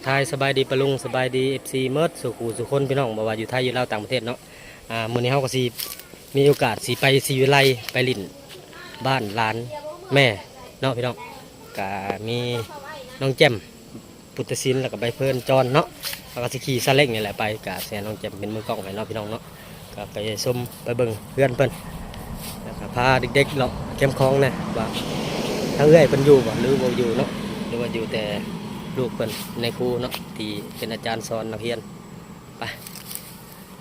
ທາຍສະບາຍດີປ້າລຸງ ສະບາຍດີເອັຟຊີໝົດສູ່ຄູ່ສູ່ຄົນພີ່ນ້ອງ ບໍ່ວ່າຢູ່ໄທຢູ່ລາວຕ່າງປະເທດເນາະ. ອ່າ ມື້ນີ້ເຮົາກໍຊິມີໂອກາດຊິໄປສີວິໄລ ໄປຫຼິ້ນບ້ານຫຼານແມ່ເນາະພີ່ນ້ອງ. ກະມີນ້ອງແຈ່ມ ພຸດທະສິນ ແລ້ວກໍໃບເພີນຈອນເນາະ. ເຮົາກໍຊິຂີ່ຊາເລັ້ງນີ້ແຫຼະໄປ ກະຊິໃຫ້ນ້ອງແຈ່ມເປັນມືກ້ອງໃຫ້ເນາະພີ່ນ້ອງເນາະ. ກໍໄປຊົມໄປເບິ່ງເຮືອນເພິ່ນ ແລ້ວກໍພາເດັກໆເລາະແຄມຂອງແດ່ ວ່າທາງເອື້ອຍເພິ່ນຢູ່ບໍ່ ຫຼືບໍ່ຢູ່ເນາະ ຫຼືວ່າຢູ່ແຕ່ລູກເພິ່ນໃນຄູເນາະ ທີ່ເປັນອາຈານສອນນັກຮຽນ. ໄປ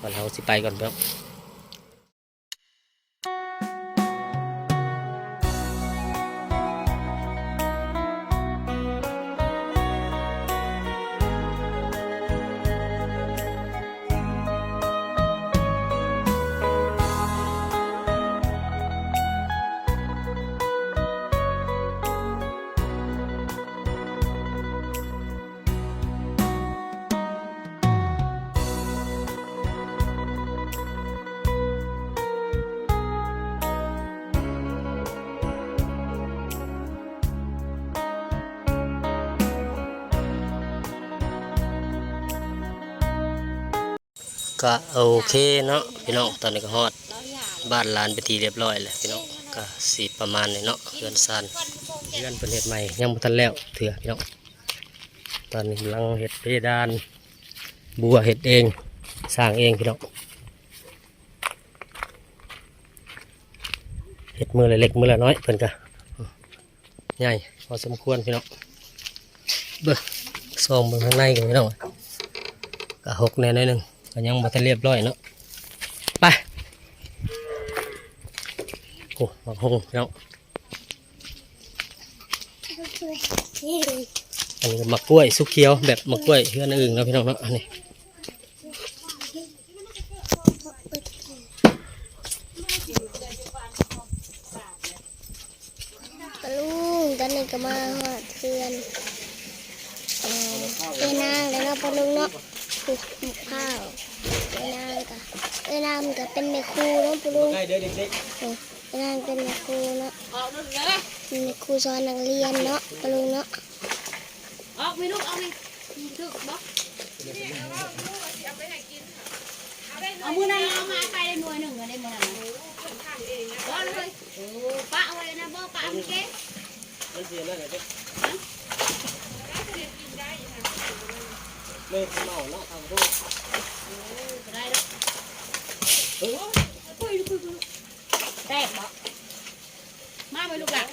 ບັດເຮົາຊິໄປກ່ອນເນາະ. ກະໂອເຄເນາະພີ່ນ້ອງ ຕອນນີ້ກໍຮອດບ້ານຫຼານເປັນທີ່ຮຽບຮ້ອຍແລ້ວພີ່ນ້ອງ. ກະຊິປະມານນີ້ເນາະ ເຮືອນຊານ ເຮືອນເພິ່ນເຮັດໃໝ່ ຍັງບໍ່ທັນແລ້ວເທື່ອພີ່ນ້ອງ. ຕອນນີ້ກຳລັງເຮັດເພດານ ບົວເຮັດເອງ ສ້າງເອງພີ່ນ້ອງ. ເຮັດມື້ລະເລັກມື້ລະນ້ອຍ ເພິ່ນກະໃຫຍ່ພໍສົມຄວນພີ່ນ້ອງ. ເບິ່ງ ສ່ອງເບິ່ງທາງໃນກັນພີ່ນ້ອງ ກະຫົກແດ່ໜ້ອຍໜຶ່ງ ກະຍັງບໍ່ທັນຮຽບຮ້ອຍເນາະ. ໄປ ໂອ້ ໝາກຫຸ່ງພີ່ນ້ອງ. ອັນນີ້ກໍໝາກກ້ວຍສຸກຂຽວ ແບບໝາກກ້ວຍເຮືອນອື່ນເນາະພີ່ນ້ອງເນາະ. ອັນນີ້ ປ້າລຸງ ຕອນນີ້ກໍມາຮອດເຮືອນ ເອີ ເອື້ອຍນາງແລ້ວເນາະປ້າລຸງເນາະ. ປູກໝາກພ້າວ ເອື້ອຍນາງກໍ ເອື້ອຍນາງກໍເປັນແມ່ຄູເນາະປ້າລຸງ. ເອີ ເອື້ອຍນາງເປັນແມ່ຄູເນາະ ເປັນແມ່ຄູສອນນັກຮຽນເນາະປ້າລຸງເນາະ. ອອກແມ່ລູກ ອອກແມ່ ຖືກບໍ່? ເອົາມື້ນັ້ນເອົາມາໄປໄດ້ໜ່ວຍໜຶ່ງ ໄດ້ມື້ນັ້ນນະ ບໍ່ເລີຍ. ເອີ ປະໄວ້ນະ ບໍ່ປະມັນເກະ ມັນເສຍແລ້ວເດ້. ຮະ? ແມ່ເມົາເນາະ ທາງໂທດ. ເອີ ກໍໄດ້ດອກ. ເອີ ແຕກບໍ່? ມາໄວ້ລູກຫຼານ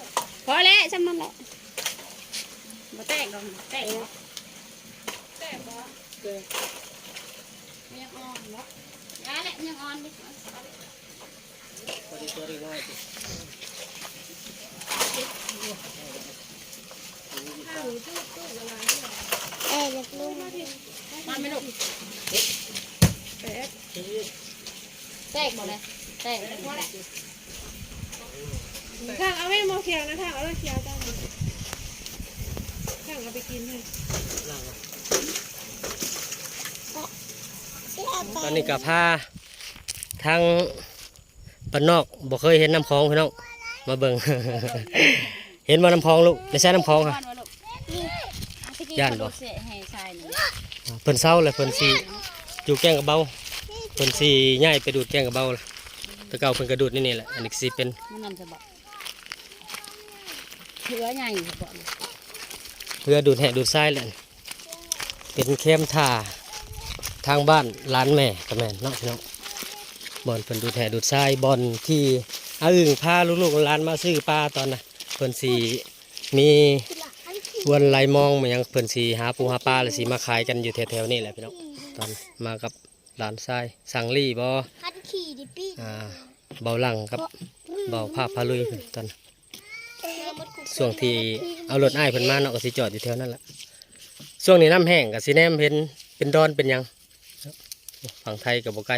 ພໍແລ້ວ ຊ່ຳນັ້ນແຫຼະ. ບໍ່ແຕກດອກ ແຕກບໍ່? ແຕກບໍ່? ແຕກ ຍັງອ່ອນບໍ່? ຢ່າແຫຼະ ຍັງອ່ອນຢູ່. ພໍດີຕົວເລັກນ້ອຍຕິ ເອີ ເລັກລຸງ ມາແມ່ລູກ. ແຕກ ແຕກບໍ່ລະ? ແຕກ ພໍແລ້ວ. ທາງເອົາແມ່ໝໍ່ຂຽວນະ ທາງເອົາເລືອດຂຽວຈ້າ ທາງເອົາໄປກິນເລີຍ. ຕອນນີ້ກໍພາທາງບ້ານນອກ ບໍ່ເຄີຍເຫັນນ້ຳຂອງພີ່ນ້ອງ ມາເບິ່ງ. ເຫັນບໍ່ນ້ຳຂອງລູກ? ໄດ້ໃຊ້ນ້ຳຂອງຫະ? ຢ້ານບໍ່? ເພິ່ນເຊົາແລ້ວ ເພິ່ນຊິຢູ່ແກ້ງກະເບົາ ເພິ່ນຊິຍ້າຍໄປດູດແກ້ງກະເບົາ. ແຕ່ເກົ່າເພິ່ນກະດູດໃນນີ້ແຫຼະ ອັນນີ້ຊິເປັນ ມັນນັ້ນຊະບໍ ເຮືອໃຫຍ່ຊະບໍ ເຮືອດູດແຮ່ດູດຊາຍແຫຼະ. ເປັນແຄມທ່າທາງບ້ານຫຼານແມ່ກະແມ່ນເນາະພີ່ນ້ອງ ບ່ອນເພິ່ນດູດແຮ່ດູດຊາຍ ບ່ອນທີ່ອາອຶ່ງພາລູກໆຫຼານມາຊື້ປາຕອນນະ ເພິ່ນຊິມີວັນໄຫຼມອງມາຫຍັງ ເພິ່ນຊິຫາປູຫາປາ ແລ້ວຊິມາຂາຍກັນຢູ່ແຖວໆນີ້ແຫຼະພີ່ນ້ອງ. ຕອນມາກັບຫຼານຊາຍ ສັງລີບໍ ອ່າ ເບົາຫຼັ່ງກັບເບົາພາພາລຸຍ ຕອນ ຊ່ວງທີ່ເອົາລົດອ້າຍເພິ່ນມາເນາະ ກໍຊິຈອດຢູ່ແຖວນັ້ນແຫຼະ. ຊ່ວງນີ້ນ້ຳແຫ້ງກໍຊິແນມເຫັນເປັນດອນເປັນຫຍັງ. ຝັ່ງໄທກໍບໍ່ໄກ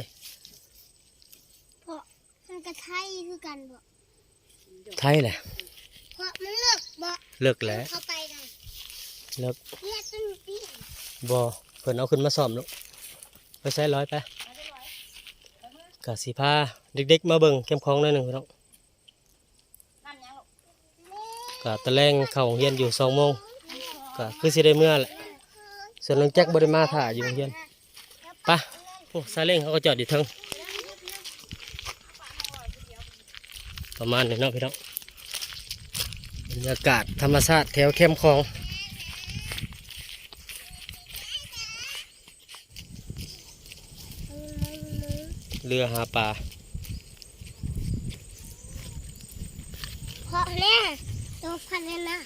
ເພາະມັນກໍໄທຄືກັນບໍ? ໄທແຫຼະ ເພາະມັນເລິກບໍ? ເລິກແຫຼະ ເຂົ້າໄປໄດ້ ເລິກ ເລືອດມັນປີ ບໍ່ ເພິ່ນເອົາຂຶ້ນມາສ້ອມລູກ. ໄປໃສລອຍໄປ ກະຊິພາເດັກໆມາເບິ່ງແຄມຂອງໜ້ອຍໜຶ່ງພີ່ນ້ອງ. ກະຕະແລງເຂົ້າໂຮງຮຽນຢູ່ສອງໂມງ ກະຄືຊິໄດ້ເມືອແຫຼະ. ສ່ວນນາງແຈັກບໍ່ໄດ້ມາ ຖ້າຢູ່ໂຮງຮຽນ. ໄປ ໂອ້ ຊາເລ້ງເຂົາກໍຈອດຢູ່ເທິງ. ປະມານນີ້ເນາະພີ່ນ້ອງ ບັນຍາກາດທຳມະຊາດແຖວແຄມຂອງ ເຮືອຫາປາ ເພາະແລ້ວ ໂຕພັດນະນາ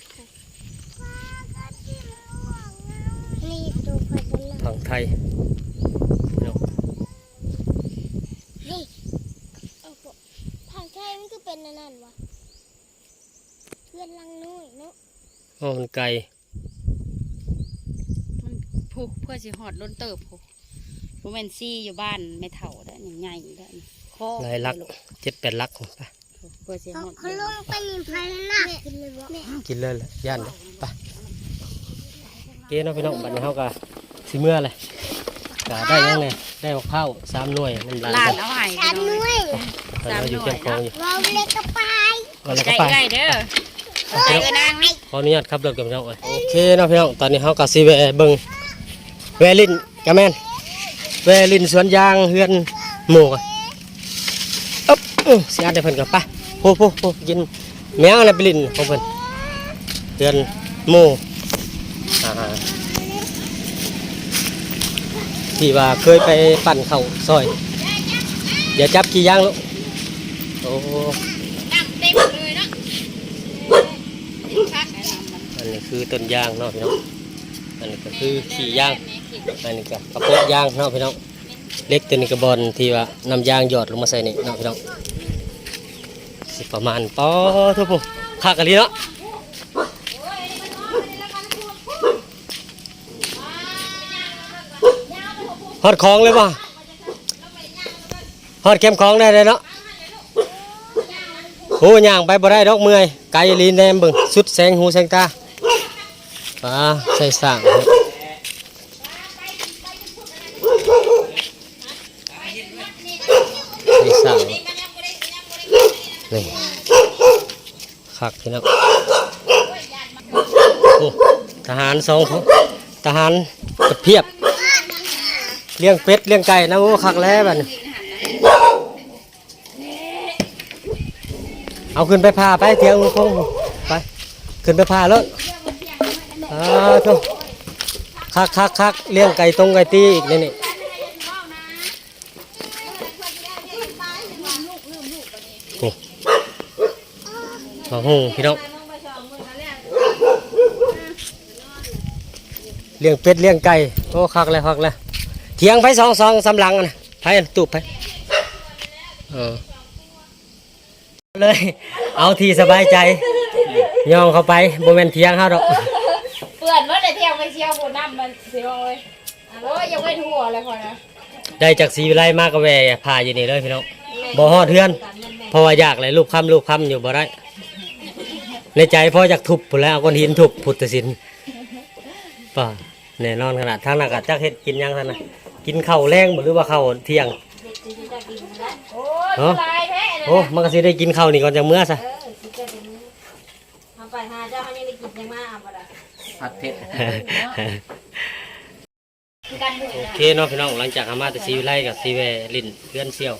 ນີ້ໂຕພັດນະນາ ຝັ່ງໄທເນາະ ນີ້ ຝັ່ງໄທມັນຄືເປັນອັນນັ້ນຫວາ? ເຮືອນຫຼັງນ້ອຍເນາະ ໂອ້ ມັນໄກ ມັນ ພຸ້ນ ເພື່ອຊິຮອດດົນເຕີບພຸ້ນ ບໍ່ແມ່ນຊີຢູ່ບ້ານແມ່ເຖົ້າເດ້ ໃຫຍ່ເດ້ ຫຼາຍຫຼັກ ເຈັດແປດຫຼັກພຸ້ນ ໄປ ເພື່ອຊິຮອດ ເຂົາລົງໄປນີ້ ໄປນະ ກິນເລີຍແຫຼະ ຢ້ານເດ້ ໄປ. ໂອເຄເນາະພີ່ນ້ອງ ບັດນີ້ເຮົາກໍຊິເມືອແຫຼະ ກໍໄດ້ຫຍັງແດ່ ໄດ້ບັກພ້າວສາມໜ່ວຍ ນຳຫຼານ ຫຼານເອົາໃຫ້ ສາມໜ່ວຍ ສາມໜ່ວຍ ເຮົາຢູ່ແຄມຂອງຢູ່ ເວົ້າເລັກກໍໄປ ເວົ້າເລັກກໍໄປ ໃຈເອື້ອຍເດີ ໃຈເອື້ອຍນາງນີ້ ຂໍອະນຸຍາດຂັບລົດກ່ອນພີ່ນ້ອງເອີຍ. ໂອເຄເນາະພີ່ນ້ອງ ຕອນນີ້ເຮົາກໍຊິແວ່ເບິ່ງ ແວ່ຫຼິ້ນ ກະແມ່ນ ແວ່ຫຼິ້ນສວນຢາງເຮືອນໝູ່ກ່ອນ ອຶບ ອື ຊິອັດໃຫ້ເພິ່ນກ່ອນ ໄປ ໂພ ໂພ ໂພ ກິນແມວນະ ໄປຫຼິ້ນຂອງເພິ່ນ ເຮືອນໝູ່ ອ່າ ທີ່ວ່າເຄີຍໄປປັ່ນເຂົ້າຊອຍ ຢ່າຈັບຂີ້ຢາງລູກ ໂອ້ ອັນນີ້ຄືຕົ້ນຢາງເນາະພີ່ນ້ອງ ອັນນີ້ກໍຄືຂີ້ຢາງ ອັນນີ້ກໍກະໂປະຢາງເນາະພີ່ນ້ອງ ເຫຼັກຕົວນີ້ກໍບ່ອນທີ່ວ່ານ້ຳຢາງຢອດລົງມາໃສ່ນີ້ເນາະພີ່ນ້ອງ ຊິປະມານ ປາໂທ້ ໂພ ຄັກອີ່ຫຼີເນາະ ຮອດຂອງເລີຍບໍ່? ຮອດແຄມຂອງໄດ້ເນາະ ໂອ້ ຍ່າງໄປບໍ່ໄດ້ດອກ ເມື່ອຍ ໄກອີ່ຫຼີ ແນມເບິ່ງ ສຸດແສງຫູແສງຕາ ປາ ໃສ່ສ້າງ ໃສ່ສ້າງ ນີ້ ຄັກພີ່ນ້ອງ ໂອ້ ທະຫານສອງຄົນ ທະຫານກະພຽບ ລ້ຽງເປັດລ້ຽງໄກ່ນຳ ໂອ້ ຄັກແລ້ວບັດນີ້ ເອົາຂຶ້ນໄປຜ່າໄປ ຖຽງລຸງຄົງ ໄປ ຂຶ້ນໄປຜ່າໂລດ ສາທຸ ຄັກໆໆ ລ້ຽງໄກ່ຕົງໄກ່ຕີອີກໃນນີ້. ໂອ້ ມາໂຫພີ່ນ້ອງ ລ້ຽງເປັດລ້ຽງໄກ່ ໂອ້ ຄັກແລ້ວ ຄັກແລ້ວ ຖຽງໄປສອງ ສອງສາມຫຼັງນະ ໃຜຕູບໃຜ ເອີ ເລີຍ ເອົາທີ່ສະບາຍໃຈ ຍ່ອງເຂົ້າໄປ ບໍ່ແມ່ນຖຽງເຮົາດອກ ເປື້ອນໝົດແລ້ວ ຖຽງໄປຊຽວພຸ້ນ ນ້ຳມັນຊິອອກເລີຍ ໂອ້ຍ ຢາກເວັນຫົວແລ້ວຂ້ອຍນະ ໄດ້ຈາກສີວິໄລມາກໍແວ່ຜ່າຢູ່ນີ້ເລີຍພີ່ນ້ອງ ບໍ່ຮອດເຮືອນ ເພາະວ່າຢາກແຫຼະ ລູບຄຳລູບຄຳຢູ່ບໍ່ໄດ້ ໃນໃຈພໍຢາກທຸບພຸ້ນແຫຼະ ເອົາກ້ອນຫີນທຸບພຸດຕະສິນ ປ້າ ແນ່ນອນຂະໜາດ ທາງນັ້ນກໍຈັກເຮັດກິນຫຍັງຊັ້ນນະ ກິນເຂົ້າແລງບໍ່ ຫຼືວ່າເຂົ້າທ່ຽງ ໂອ້ຍ ເນາະ ຫຼາຍແທ້ ໂອ້ ມັນກໍຊິໄດ້ກິນເຂົ້ານີ້ກ່ອນ ຈັ່ງເມືອຊະ ເອີ ຊິໄດ້ໄປມື້ ເຮົາໄປຫາເຈົ້າ ເຮົາຍັງໄດ້ກິນຫຍັງມາ ເອົາບໍ່ໄດ້ ຜັດເຜັດ ຄືກັນ ໂອເຄເນາະພີ່ນ້ອງ ຫຼັງຈາກເຮົາມາແຕ່ສີວິໄລກໍຊິແວ່ຫຼິ້ນເຮືອນສ່ຽວ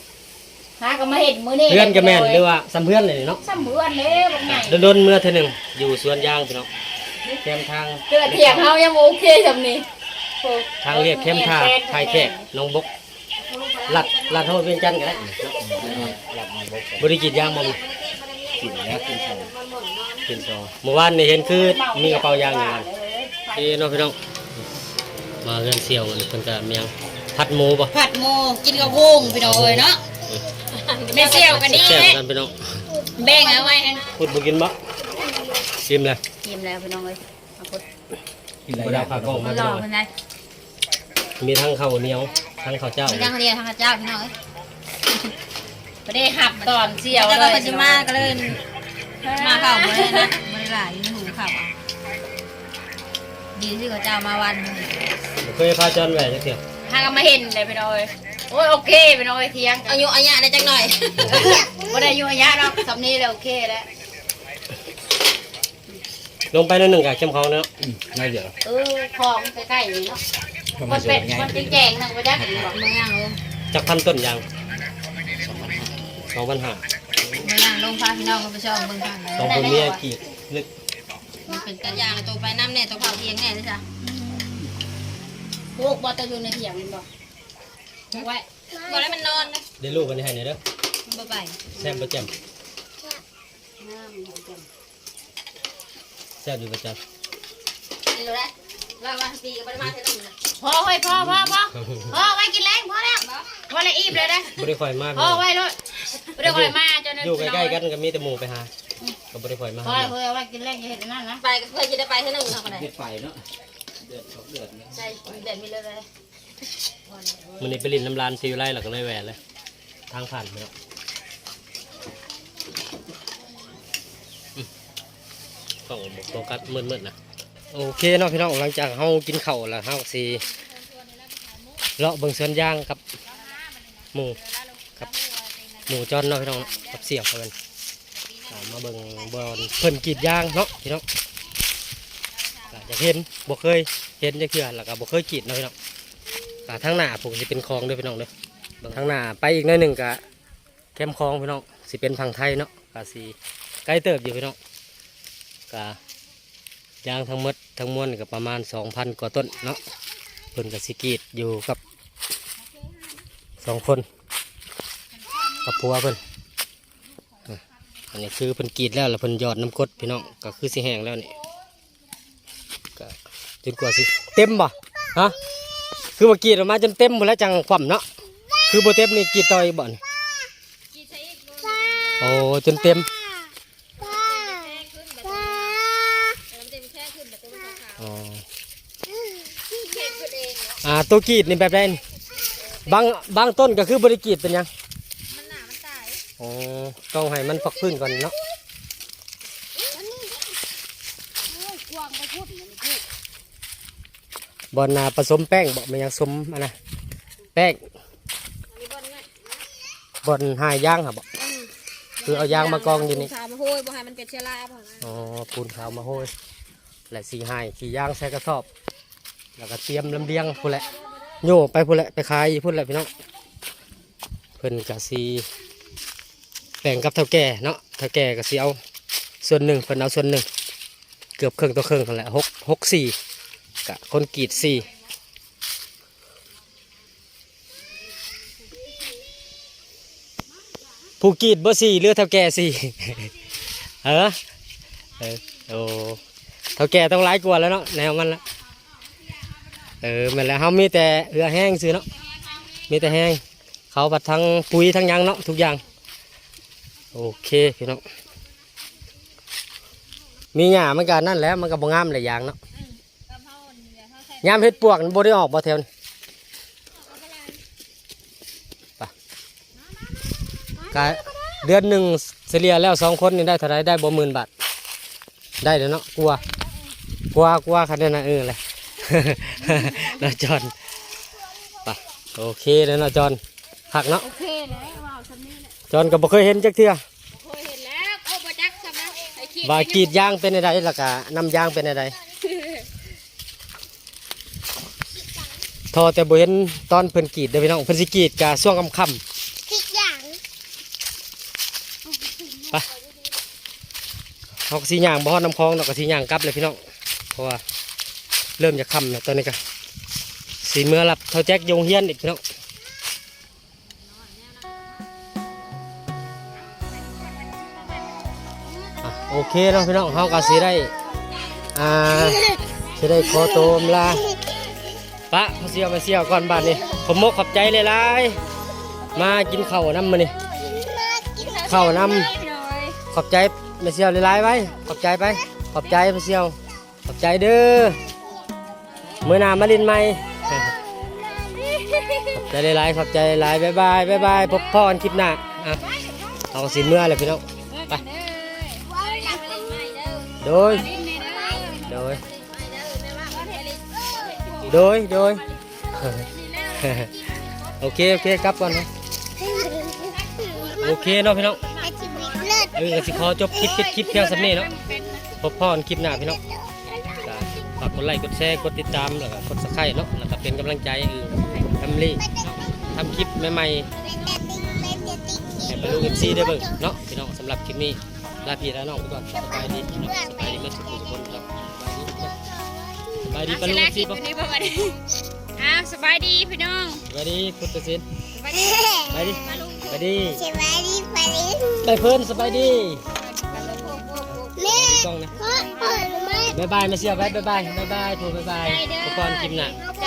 ຫາກໍມາເຫັນມື້ນີ້ ເຮືອນກໍແມ່ນ ຫຼືວ່າຊ່ຳເຮືອນນີ້ເນາະ ຊ່ຳເຮືອນເດ້ ບັກໃຫຍ່ ດົນໆເມືອເທື່ອໜຶ່ງ ຢູ່ສວນຢາງພີ່ນ້ອງ ແຄມທາງ ເທື່ອຖຽງເຮົາຍັງບໍ່ໂອເຄຊ່ຳນີ້ ໂອ້ ທາງລຽບແຄມທ່າ ທ່າແຂກ ໜອງບົກ ລັດ ລັດຮອດວຽງຈັນກໍໄດ້ ບໍ່ໄດ້ກຣີດຢາງບໍ່? ກຣີດແລ້ວ ກຣີດສອງ ກຣີດສອງ ມື້ວານນີ້ເຫັນຄືມີກະເປົາຢາງຢູ່ນັ້ນ ເອີເນາະພີ່ນ້ອງ ມາເຮືອນສ່ຽວ ເພິ່ນກະມີຫຍັງ ຜັດໝູບໍ່? ຜັດໝູ ກິນກັບຫຸ່ງ ພີ່ນ້ອງເອີຍເນາະ ອືມ ແມ່ສ່ຽວກໍດີ ແຊບໆກັນພີ່ນ້ອງ ແບ່ງເອົາໄວ້ໃຫ້ ພຸດບໍ່ກິນບໍ່? ອີ່ມແລ້ວ ອີ່ມແລ້ວພີ່ນ້ອງເອີຍ ເອົາພຸດ ກິນຫຼາຍຢ່າງ ບໍ່ໄດ້ເອົາຂາກອງມາ ພີ່ນ້ອງເອີຍ ມີທັງເຂົ້າໜຽວ ທັງເຂົ້າເຈົ້າ ມີທັງເຂົ້າໜຽວ ທັງເຂົ້າເຈົ້າ ພີ່ນ້ອງເອີຍ ບໍ່ໄດ້ຮັບຕອນສ່ຽວເລີຍ ເພິ່ນຊິມາກໍເລີຍ ມາເຂົ້າບໍ່ໄດ້ນະ ບໍ່ໄດ້ຫຼາຍ ມີຫຸ່ງເຂົ້າເອົາ ດີທີ່ເຂົາເຈົ້າມາວັນ ບໍ່ເຄີຍພາຈອນແວ່ຈັກເທື່ອ ຫາກໍມາເຫັນແຫຼະພີ່ນ້ອງເອີຍ ໂອ້ຍ ໂອເຄພີ່ນ້ອງເອີຍ ຖຽງ ອາຍຸອາຍະໄດ້ຈັກໜ້ອຍ ບໍ່ໄດ້ອາຍຸອາຍະດອກ ສ່ຳນີ້ແຫຼະ ໂອເຄແລ້ວ. ລົງໄປໜ້ອຍໜຶ່ງກໍເຂັ້ມຂອງເນາະ. ອືມ ໜ້ອຍດຽວ. ເອີ ຂອງໃກ້ໆນີ້ເນາະ. ມັນເປັນ ມັນແຈ້ງໆ ນະ ບໍ່ຈັກ ບໍ່ຍ່າງລົງ. ຈັກພັນຕົ້ນຢາງ? ສອງພັນຫ້າ. ບໍ່ຍ່າງລົງ ພາພີ່ນ້ອງເຮົາໄປຊອກເບິ່ງທາງໃດ. ສອງຄົນເມຍກີດລຶກ. ມັນເປັນຕາຢ້ານ ໂຕໄປນຳແດ່ ໂຕເຝົ້າຖຽງແດ່ເດ້ຊະ. ອືມ ລູກບໍ່ ແຕ່ຢູ່ໃນຖຽງແມ່ນບໍ່? ໄວ້ ບໍ່ໄດ້ ມັນນອນເດ້. ເດລູກ ອັນນີ້ໃຫ້ແດ່ເດີ. ມັນບໍ່ໄປ. ແຊບບໍ່ແຈ່ມ? ແຊບ. ງາມ ແຊບຢູ່ບໍ່ຈັກ? ກິນໂລດໄດ້. ວ່າ ວ່າປີກໍບໍ່ໄດ້ມາເທື່ອໜຶ່ງນະ. ພໍເຮີ້ຍ ພໍ ພໍ ພໍ ພໍ ໄວ້ກິນແລງ ພໍແລ້ວ. ພໍແລ້ວ ອີ່ມແລ້ວເດ້. ບໍ່ໄດ້ຄ່ອຍມາ ພໍ ໄວ້ໂລດ. ບໍ່ໄດ້ຄ່ອຍມາ ເຈົ້ານັ້ນ ຢູ່ໃກ້ໆກັນກໍມີແຕ່ໝູ່ໄປຫາ. ອືມ ກໍບໍ່ໄດ້ຄ່ອຍມາ. ພໍເຮີ້ຍ ໄວ້ກິນແລງ ຢ່າເຮັດອັນນັ້ນນະ. ໄປກໍເພື່ອຊິໄດ້ໄປເທື່ອໜຶ່ງເນາະ. ໄດ້ໄປເນາະ ເດືອນສອງເດືອນ. ໃຊ່ ເດືອນມີເລີຍ. ມື້ນີ້ໄປຫຼິ້ນນຳຫຼານຊິວິໄລ ແລ້ວກໍເລີຍແວ່ເລີຍ ທາງຜ່ານເນາະ. ອືມ ກ້ອງບໍ່ໂຟກັສ ມືດໆນະ. ໂອເຄເນາະພີ່ນ້ອງ ຫຼັງຈາກເຮົາກິນເຂົ້າແລ້ວ ເຮົາກໍຊິເລາະເບິ່ງສວນຢາງກັບໝູ່ ກັບໝູ່ຈອນເນາະພີ່ນ້ອງເນາະ ກັບສ່ຽວເພິ່ນ. ອ່າ ມາເບິ່ງບ່ອນເພິ່ນກຣີດຢາງເນາະພີ່ນ້ອງ. ກໍຢາກເຫັນ ບໍ່ເຄີຍເຫັນຈັກເທື່ອ ແລ້ວກໍບໍ່ເຄີຍກຣີດເນາະພີ່ນ້ອງ. ກໍທາງໜ້າພຸ້ນຊິເປັນຂອງເດີພີ່ນ້ອງເດີ. ເບິ່ງທາງໜ້າໄປອີກໜ້ອຍໜຶ່ງກໍແຄມຂອງພີ່ນ້ອງ ຊິເປັນຝັ່ງໄທເນາະ. ກໍຊິໄກເຕີບຢູ່ພີ່ນ້ອງ. ກໍຢາງທັງໝົດທັງມວນກໍປະມານສອງພັນກວ່າຕົ້ນເນາະ. ເພິ່ນກໍຊິກຣີດຢູ່ກັບສອງຄົນ ກັບຜົວເພິ່ນ. ອາ ອັນນີ້ຄືເພິ່ນກຣີດແລ້ວ ແລ້ວເພິ່ນຢອດນ້ຳກົດພີ່ນ້ອງ ກໍຄືຊິແຫ້ງແລ້ວນີ້. ກໍຈົນກວ່າຊິເຕັມບໍ່? ຮະ? ຄືວ່າກຣີດອອກມາຈົນເຕັມພຸ້ນແລ້ວຈັ່ງຄວ່ຳເນາະ. ຄືບໍ່ເຕັມນີ້ກຣີດຕໍ່ອີກບໍ່ນີ້? ໂອ້ ຈົນເຕັມ. ອໍ ອາ ໂຕກຣີດນີ້ແບບໃດນີ້? ບາງ ບາງຕົ້ນກໍຄືບໍ່ໄດ້ກຣີດເປັນຫຍັງ? ມັນໜາ ມັນຕາຍ. ອໍ ຕ້ອງໃຫ້ມັນພັກຟື້ນກ່ອນເນາະ. ບ່ອນນາປະສົມແປ້ງບໍ? ແມ່ນຫຍັງ ສົມອັນນະ ແປ້ງ ບ່ອນຫາຢາງຫັ້ນບໍ? ອືມ ຄືເອົາຢາງມາກອງຢູ່ນີ້ ປູນຂາວມາໂຮຍ ບໍ່ໃຫ້ມັນເປັນເຊື້ອລາ. ອໍ ປູນຂາວມາໂຮຍ ແລະ ຊິຫາຍຂີ້ຢາງໃສ່ກະສອບ ແລ້ວກໍຕຽມລຳລຽງພຸ້ນແຫຼະ ໂຍກໄປພຸ້ນແຫຼະ ໄປຂາຍຢູ່ພຸ້ນແຫຼະພີ່ນ້ອງ. ເພິ່ນກະຊິແບ່ງກັບເຖົ້າແກ່ເນາະ ເຖົ້າແກ່ກະຊິເອົາສ່ວນໜຶ່ງ ເພິ່ນເອົາສ່ວນໜຶ່ງ ເກືອບເຄິ່ງຕໍ່ເຄິ່ງຫັ້ນແຫຼະ ຫົກ ຫົກສີ່ ກະຄົນກຣີດສີ່. ຜູ້ກຣີດບໍ່ສີ່ ຫຼືເຖົ້າແກ່ສີ່? ເອີ ເອີ ໂອ້ ເຖົ້າແກ່ຕ້ອງຫຼາຍກວ່າແລ້ວເນາະ ແນວມັນລະ. ເອີ ແມ່ນແລ້ວ ເຮົາມີແຕ່ເຫື່ອແຮງຊື່ເນາະ ມີແຕ່ແຮງ ເຂົາພັດທັງປຸ໋ຍທັງຫຍັງເນາະ ທຸກຢ່າງ. ໂອເຄພີ່ນ້ອງ ມີຫຍ້າມັນກະນັ້ນແຫຼະ ມັນກະບໍ່ງາມຫຼາຍຢ່າງເນາະ. ຍາມເຮັດປວກນີ້ບໍ່ໄດ້ອອກບໍ່ແຖວນີ້? ໄປ ກະເດືອນໜຶ່ງສະເລ່ຍແລ້ວ ສອງຄົນນີ້ໄດ້ເທົ່າໃດ? ໄດ້ບໍ່ ໝື່ນບາດ? ໄດ້ແລ້ວເນາະ ກວ່າ ກວ່າ ກວ່າຄັນນັ້ນນະ. ເອີ ແຫຼະ ເນາະຈອນ. ໄປ ໂອເຄແລ້ວເນາະຈອນ ຄັກເນາະ. ໂອເຄແລ້ວ ເວົ້າສ່ຳນີ້ແຫຼະ. ຈອນກໍບໍ່ເຄີຍເຫັນຈັກເທື່ອ ບໍ່ເຄີຍເຫັນແລ້ວ ໂອ້ ບໍ່ຈັກສ່ຳນັ້ນ. ວ່າກຣີດຢາງເປັນແນວໃດ ແລ້ວກະນ້ຳຢາງເປັນແນວໃດ? ທໍ່ແຕ່ບໍ່ເຫັນຕອນເພິ່ນກຣີດເດີພີ່ນ້ອງ ເພິ່ນຊິກຣີດກະຊ່ວງຄ່ຳໆ ກຣີດຢາງ. ໄປ ເຮົາກໍຊິຍ່າງບໍ່ຮອດນ້ຳຄອງດອກ ກໍຊິຍ່າງກັບແຫຼະພີ່ນ້ອງ ເພາະວ່າເລີ່ມຈະຄ່ຳແລ້ວ. ຕອນນີ້ກໍຊິເມືອຮັບເຖົ້າແຈັກຢູ່ໂຮງຮຽນອີກພີ່ນ້ອງ. ອ່ະ ໂອເຄເນາະພີ່ນ້ອງ ເຮົາກໍຊິໄດ້ ອ່າ ຊິໄດ້ຂໍຕົວອຳລາ ປະພໍ່ສ່ຽວແມ່ສ່ຽວກ່ອນບາດນີ້. ຂອບມົກຂອບໃຈຫຼາຍໆ ມາກິນເຂົ້ານຳມື້ນີ້ ເຂົ້ານຳ. ຂອບໃຈແມ່ສ່ຽວຫຼາຍໆໄວ້ ຂອບໃຈໄປ ຂອບໃຈແມ່ສ່ຽວ. ຂອບໃຈເດີ ມື້ໜ້າມາຫຼິ້ນໃໝ່. ຂອບໃຈຫຼາຍໆ ຂອບໃຈຫຼາຍໆ ບາຍບາຍ ບາຍບາຍ ພົບພໍ້ກັນຄລິບໜ້າ. ອ່ະ ເຮົາກໍຊິເມືອແລ້ວພີ່ນ້ອງ ໄປ. ໂດຍ ໂດຍ ໂດຍ ໂດຍ ໂອເຄ ໂອເຄ ກັບກ່ອນເນາະ. ໂອເຄເນາະພີ່ນ້ອງ ເອີ ກໍຊິຂໍຈົບຄລິບ ປິດຄລິບພຽງສ່ຳນີ້ເນາະ. ພົບພໍ້ກັນຄລິບໜ້າພີ່ນ້ອງ ກໍຝາກກົດໄລ ກົດແຊ ກົດຕິດຕາມ ແລ້ວກໍກົດ Subscribe ເນາະ ແລ້ວກໍເປັນກຳລັງໃຈໃຫ້ Family ທຳຄລິບໃໝ່ໆ ໃຫ້ປະລຸງ ເອັຟຊີ ໄດ້ເບິ່ງເນາະພີ່ນ້ອງ. ສຳລັບຄລິບນີ້ ລາພີ່ລານ້ອງໄປກ່ອນ ສະບາຍດີພີ່ນ້ອງ ສະບາຍດີເບິດທຸກຄົນເນາະ ສະບາຍດີປະລຸງ ເອັຟຊີ ບໍ່ ອ້າວ ສະບາຍດີພີ່ນ້ອງ ສະບາຍດີພຸດຕະສິນ ສະບາຍດີ ສະບາຍດີ ສະບາຍດີ ສະບາຍດີປະລຸງ ໃບເຟີນ ສະບາຍດີ ແມ່ ກອງນະ ບາຍບາຍ ມາເຊຍໄວ້ ບາຍບາຍ ບາຍບາຍ ໂທ ບາຍບາຍ ໄປກ່ອນ ຄລິບໜ້າ ໄປ